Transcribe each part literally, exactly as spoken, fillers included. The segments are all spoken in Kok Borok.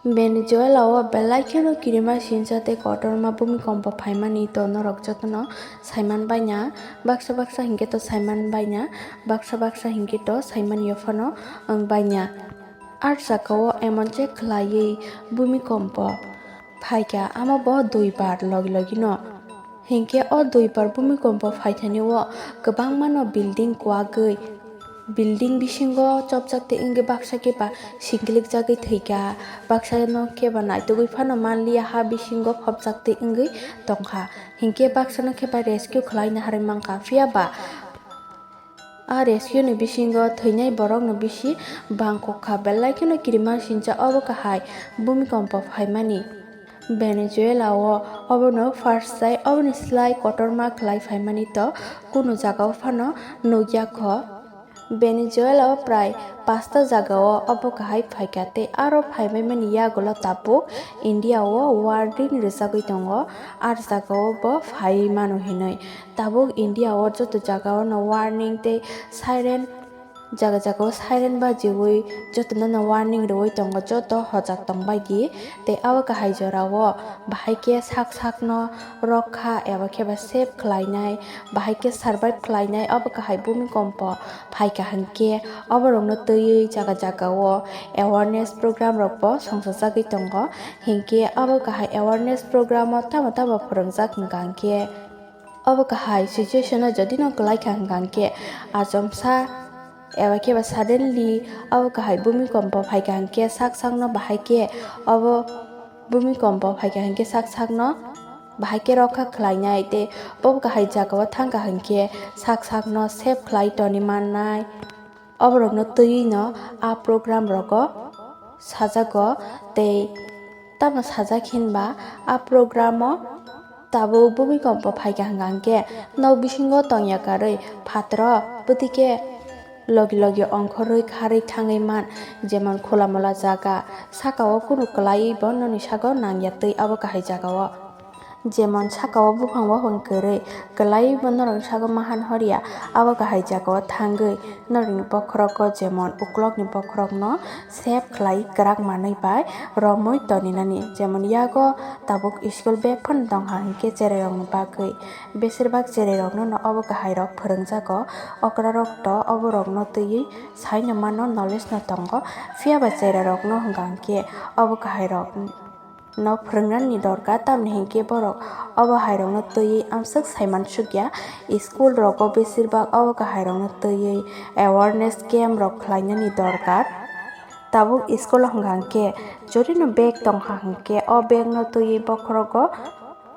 Venezuela o belai kheno kirima sincha tei kotorma bhumikompo phaimani to norok jotono saiman baina, baksa baksa hinkhe to saiman baina, baksa baksa hinkhe to saimani phano wng baina. Ar saka o emon che khlaiwi bhumikompo phaikha, amo bo duibar logi logi no. Hinkhe o duibar bhumikompo phaithani o kwbangma no building kwagwi, building bisingo chopjak tei wngwi baksa khe ba singklik jagwi thwikha, baksa no khe ba naitugwi phano manliya, ha bisingo phopjak tei wngwi tongkha. Hinkhe baksa no khe ba rescue khlaina harwi mankha, phiya ba a rescue ni bisingo thwinai borok no bisi bangkok kha, belai kheno kirima sincha obo kahai bhumikompo phaimani. Venezuela o obono first chai, oboni slai kotorma khlai phaimani to kunu jaga o phano nukya kho. Venezuela o prai pasta jaga o obo kahai phaikha tei aro phaibaimani yagulo tabuk India o warning rwjagwi tongo, ar jaga o bo phai mano hinwi. Tabuk India o joto jaga o no warning tei siren, jaga jaga o siren bajiwi jotono no warning rwwi tongo, joto hojak tongbaidi. Tei abo kahai jora o bahai khe sak sak no rokha eba khe ba save khlainai, bahai khe survive khlainai abo kahai bhumikompo phaikha hinkhe oborokno twiwi jaga jaga o awareness program rok bo songsajagwi tongo. Hinkhe abo kahai awareness program o tamo tamo phwrwngjak hwnkha hinkhe, obo kahai situation o jodi no kwlai kha hwnkha hinkhe achomsa eba khe ba suddenly abo kahai bhumikompo phaikha hinkhe sak sak no bahai khe obo bhumikompo phaikha hinkhe sak sak no bahai khe rokha khlainai tei obo kahai jaga o thangkha hinkhe sak sak no save khlai toni mannai. Oborokno twiwi no a program rogo sajago tei tamo sajak hinba a program o tabuk bhumikompo phaikha hwnkha hinkhe nok bisingo tongya karwi phataro bwtwi khe logi logi ongkhorwi kharwi thangwi man, jemon khula mula jaga, saka o kunu kwlaiwi bo noni sago nangya twi abo kahai jaga o. Jemon saka o buphang waphang kwrwi, kwlaiwi bo norokni sago mahan horya, abo kahai jaga o thangwi norokni bokhorogo jemon uklokni bokhorokno save khlai kwrak manwi bai romwi toninani. Jemon yago tabuk school bag phano tongkha hinkhe cherairokni bagwi, besirbak cherairokno no obo kahairok phwrwngjago, okrarok to oborokno twiwi saino mano, knowledge no tongo, phiyaba cherairokno hwnkha hinkhe obo kahairok no phwrwngnani dorkar, tamni hinkhe borok obo hairokno twiwi amswk saimansukya. School rogo besirbak obo kahairokno twiwi awareness camp rok khlainani dorkar. Tabuk school o hwnkha hinkhe jodi no bag tongkha hinkhe o bag no twiwi bokhorogo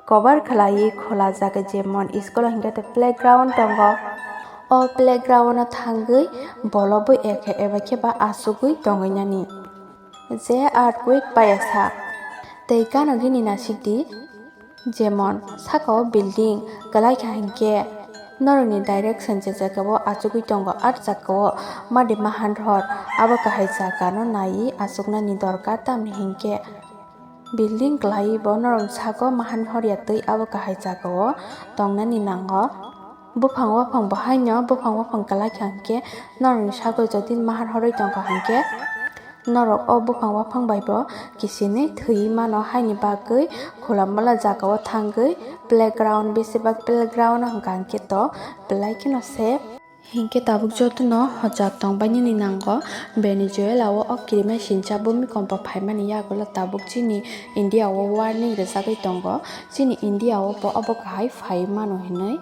cover khlaiwi khulajak, jemon school o hinkhe playground tongo, o playground o thangwi bolobwi eba khe ba achugwi tongwi nani. Je earthquake paiya sa tei gana gini nasikdi, jemon saka o building kwlai kha hinkhe norokni direction je jaga o achugwi tongo, ar jaga o madi mahan hor abo kahai jaga no naiwi achuknani dorkar, tamni hinkhe building kwlaiwi bo norokni sago mahan horya twi abo kahai jaga o tongnani nango. Buphang waphang bo haino buphang waphang kwlai kha hinkhe norokni sago jodi mahan horwi tongkha hinkhe norok o buphang waphang bai bo kisinwi thwiwi mano, haini bagwi khula mala jaga o thangwi playground, besirbak playground o hwnkha hinkhe to belai kheno safe. Hinkhe tabuk jotono hojak tongbainani nango. Venezuela o o kirima sincha bhumikompo phaimani yagulo tabuk chini India o warning rwjagwi tongo. Chini India o bo obo kahai phai mano hinwi.